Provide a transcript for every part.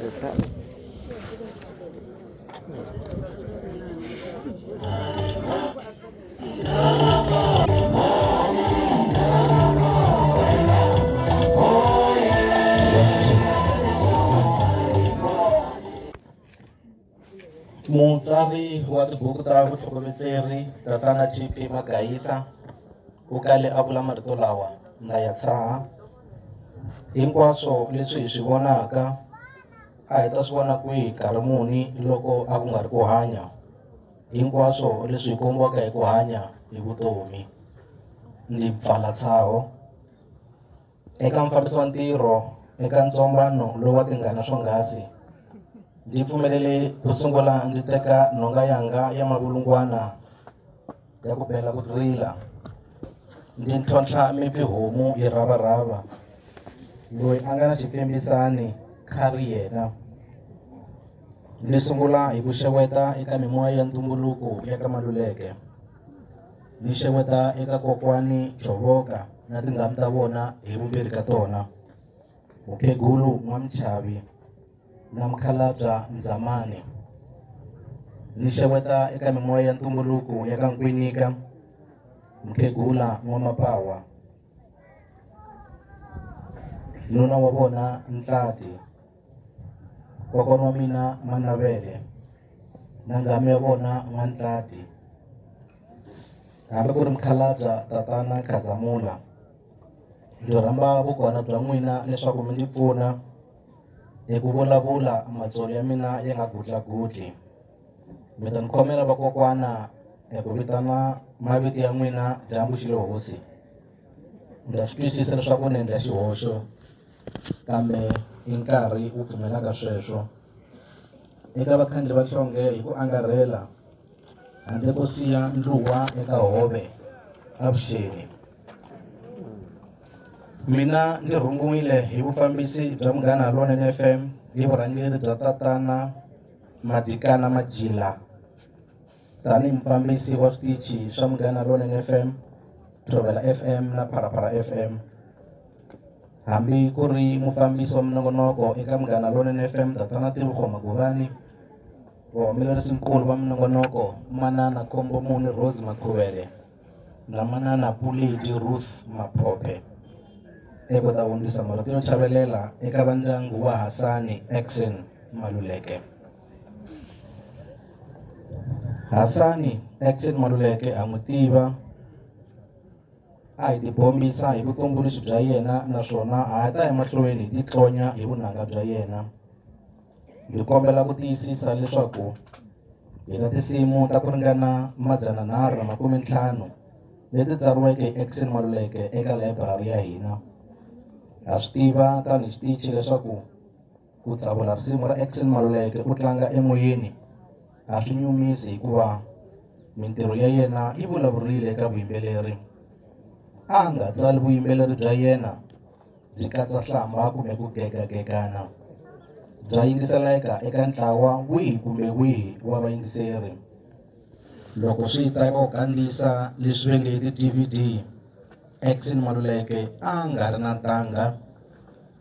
Mutsari wa tibuku ta vutlhokovetseri tatana TP Magaisa u kale a vula marito lawa na ya tshaha. Hinkwaswo leswi hi swi vonaka a hi ta swi vona kwihi nkarhi muni loko a ku nga ri ku hanya. Hinkwaswo leswi hi kombiwaka hi ku hanya hi vutomi. Ndzi pfala tshaho eka mufambisi wa ntirho eka ntsombano lowu wa tingana swonghasi. Ndzi pfumelele ku sungula ndzi teka nhonga yanga ya mavulungwana ya ku bela ku rila. Ndzi ntlhontlha mipfi homu hi ravarava. Loyi a nga na xifembisani khari yena. Ndzi sungula hi ku xeweta eka mimoya ya ntumbuluko ya ka Maluleke. Ndzi xeweta eka kokwani Chovoka na tingamu ta vona hi vumbirhi ka tona. Mukhegulu N'wamchavi na mukhalabya Nzamani. Ndzi xeweta eka mimoya ya ntumbuluko ya ka Nkwinika, mukhegula N'wamapawa. Nuna wa vona Ntlati, kokwana wa mina Manavele na nghamu ya vona N'wantlati. Hambi ku ri mukhalabya tatana Khazamula. Ndzi rhamba vukona bya n'wina leswaku mi ndzi pfuna hi ku vulavula matsolo ya mina ya nga gudlagudli. Mi ta ni khomela vakokwana hi ku vitana mavito ya n'wina dyambu xi le hosi. Ndza swi twisisa leswaku ni endla xihoxo, kambe i nkarhi wu pfumelaka sweswo. Eka vakhandli va nhlonge hi ku angarhela, handle ko siya ndluwa eka hove avuxeni. Mina ndzi rhungiwile hi vufambisi bya Munghana Lonene FM hi vurhangeri bya tatana Madikana Majila tanihi mufambisi wa switichi swa Munghana Lonene FM, Thobela FM na Pharapara FM. Hambi ku ri mufambisi wa minongonoko eka Munghana Lonene FM tatana Tebogo Magubane, vahumelerisinkulu va minongonoko Manana Khombomuni Rose Makhuvele na Manana Puledi Ruth Maphophe. Eko ta hundzisa marito yo chavelela eka vandyangu wa Hasani Action Maluleke. Hasani Action Maluleke a n'wi tiva, a hi tibombisa hi vutumbuluxi bya yena naswona a ha ta emahlweni hi titlonya hi vunanga bya yena. Ndzi kombela ku tiyisisa leswaku hi na tinsimu ta ku ringana 350 leti tsariweke hi Action Maluleke eka layiburari ya hina. Ha swi tiva tanihi xitichi leswaku ku tsavula risimu ra Action Maluleke u tlanga emoyeni a swi nyumisi hikuva mintirho ya yena yi vulavurile eka vuyimbeleri. A nga tsali vuyimbeleri bya yena byi katsa hlamba kumbe ku gegagegana. Bya yingiseleka eka ntlawa wihi kumbe wihi wa vayingiseri. Loko swi ta eka ku kandziyisa leswi va nge ti-DVD, Action Maluleke a nga ri na ntangha.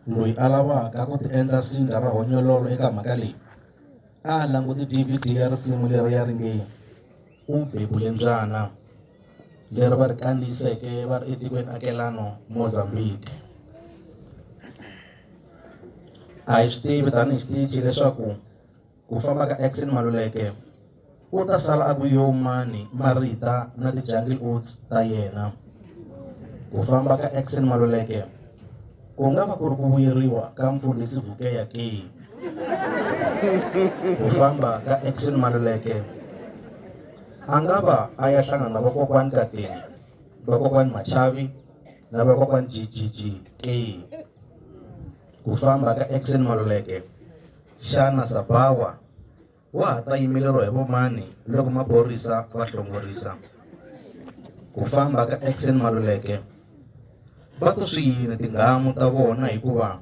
Loyi a lavaka ku tiendla sindza ra honyololo eka mhaka leyi, a languti DVD ya risimu leri ya ri nge U Bebule Mbyana, leri va ri kandziyiseke va ri etikweni akelano Mozambique. A hi swi tivi tanihi xitichi leswaku ku famba ka Action Maluleke u ta sala a ku yo mani marita na ti-Jungle Oats ta yena. Ku famba ka Action Maluleke ku nga va ku ri ku vuyeriwa ka mfundhisi Vukeya ke. Ku famba ka Action Maluleke a nga va a ya hlangana na vakokwani Kateni, vakokwani Machavi na vakokwani GGG ke. Ku famba ka Action Maluleke, xana Sabawa wa ha ta yimeleriwa hi vomani loko maphorisa va hlongorisa? Ku famba ka Action Maluleke, va to swi yini tinghamu ta vona hikuva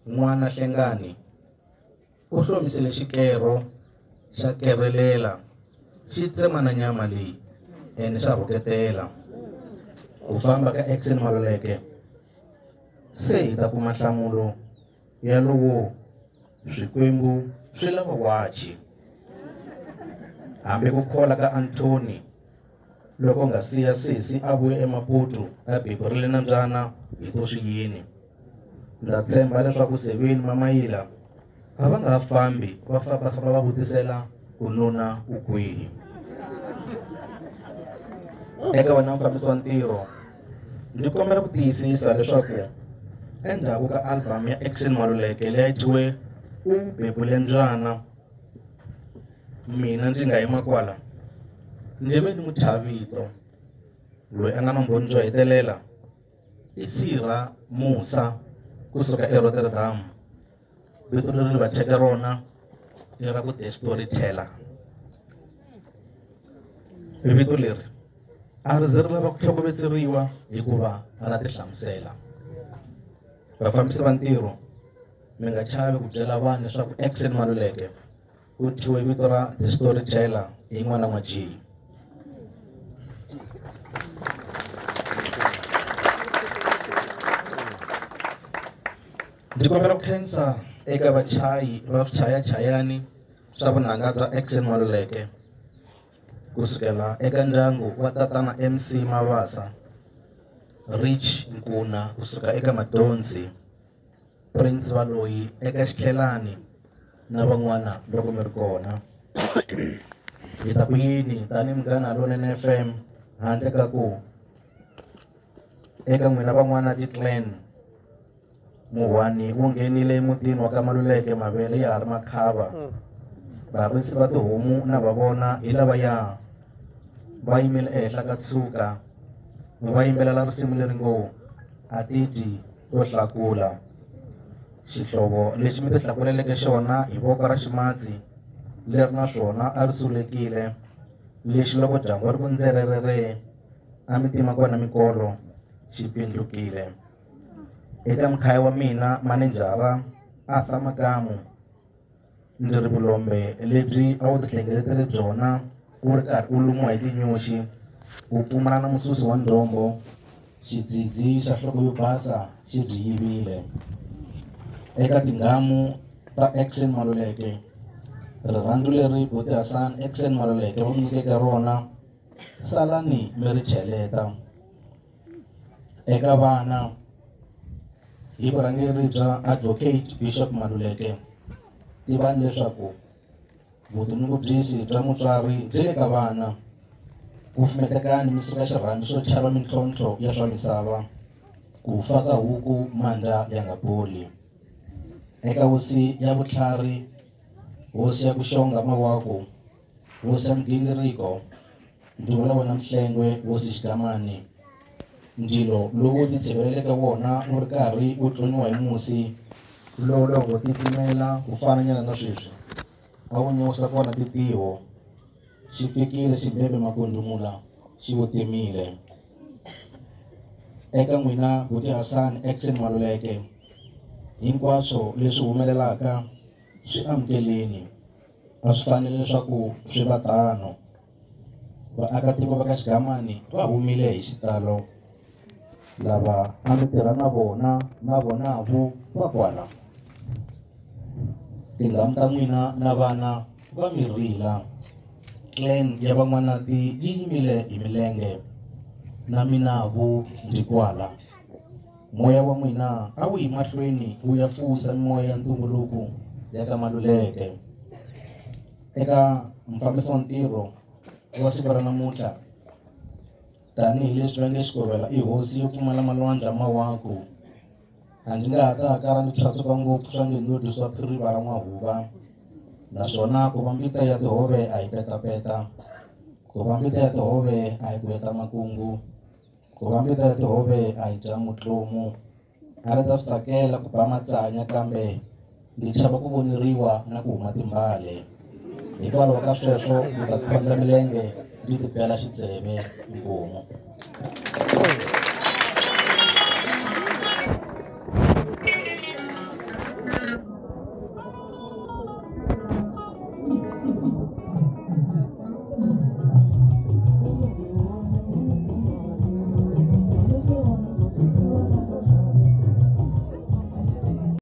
n'wana Hlengani u hlomisile xikero xa kerelela xi tsema na nyama leyi ene xa rhuketela. Ku famba ka Action Maluleke, se hi ta kuma nhlamulo ya lowo Swikwembu swi lava wachi. Hambi ku khola ka Anthony loko nga siya sesi a vuya eMaputo a beburile na mbyana hi to swi yini. Ndza tshemba leswaku Seveni Mamayila a va nga ha fambi va fambafamba va vutisela ku nuna u kwihi. Eka wena mufambisi wa ntirho, ndzi kombela ku tiyisisa leswaku endzhaku ka album ya Action Maluleke leyi thyiwe U Bebule Mbyana, mina ndzi nga yima kwala ndzi ve ni muthavito loyi a nga na vumbhoni byo hetelela i Sira Musa kusuka eRotterdam. Vito leri va thyeke rona i ra ku The Storyteller. Vito leri a ri ze ri lava ku tlhokovetseriwa hikuva ra tihlamusela. Vafambisi va ntirho, mi nga chavi ku byela vanhu leswaku Action Maluleke u thyiwe vito ra The Storyteller hi n'wana wa G. Ndzi kombela ku khensa eka vachayi va swichayachayani swa vunanga bya Action Maluleke kusukela eka ndyangu wa tatana MC Mabasa, Rich Nkuna kusuka eka Madonsi, Prince Valoyi eka Xitlhelani na van'wana loko mi ri kona. Hi ta ku yini tanihi Munghana Lonene FM handle ka ku eka n'wina van'wana ti-clan Muhwani wu nghenile emutini wa ka Maluleke mavele ya ha ri makhava. Varisi va tihomu na va vona hi lavaya va yimile ehenhla ka tshuka va yimbelela risimu leri ngo a ti dyi to hlakula. Xihlovo lexi mi tihlakuleleke xona hi voko ra ximatsi leri na swona a ri sulekile, lexi loko dyambu ri ku ndzererere a mi tima kona mikolo xi pfindlukile. Eka mukhaya wa mina manejara Arthur Makamu, ndzi ri vulombe lebyi a wu tihlengeletele byona u ri karhi u lumiwa hi tinyoxi, u pfumala na mususi wa ndzhombo, xidzidzi xa nhloko yo basa xi byi yivile. Eka tinghamu ta Action Maluleke, rirhandzu leri Buti Hassan Action Maluleke va mi nyikeke rona, salani mi ri cheleta. Eka vana, hi vurhangeri bya Advocate Bishop Maluleke, tivani leswaku vutinyungubyisi bya mutswari byi le ka vana. Kufumetekani mi suka xirhambi xo chava mintlhontlho ya swa misava, ku fa ka huku mandla ya nga boli. Eka hosi ya vutlhari, hosi ya ku xonga mawaku, hosi ya migingiriko, Ndzi vula wena Mhlengwe, hosi Xigamani. Ndzilo lowu u titshiveleleke wona wu ri karhi wu tlonyiwa hi musi lowu loko wu titimela ku fananyana na sweswi, a wu nyusa kona titiho. Xi fikile xibebe makundumula xi wu timile. Eka n'wina buti Hassan Action Maluleke, hinkwaswo leswi humelelaka swi amukeleni. A swi fanele leswaku swi va tano. Vaakatiko va ka Xigamani va humile hi xitalo. Lava a mi tirha na vona na vona vo va kwala. Tinghamu ta n'wina na vana va mi rila. Clan ya van'wanati yi yimile hi milenge. Na mina vo ndzi kwala. Moya wa n'wina a wu yi mahlweni wu ya fuwisa mimoya ya ntumbuluko ya ka Maluleke. Eka mufambisi wa ntirho wa siku ra namuntlha, tanihi leswi va nge Xikovela i hosi yo pfumala malwandla mawaku, a ndzi nga ha ta kala ndzi phyatsuka ngopfu swa nge ndzo dyisiwa phiriva ra n'wahuva. Naswona ku va mbita ya tihove a yi petapeta, ku va mbita ya tihove a yi ku heta makungu, ku va mbita ya tihove a yi dya mutlomu. A ri ta swi tsakela ku ba matsanya kambe ndzi chava ku voneriwa na ku huma timbale. Hikwalaho ka sweswo ndzi ta khondla milenge ndzi tibela xitseve. Inkomu.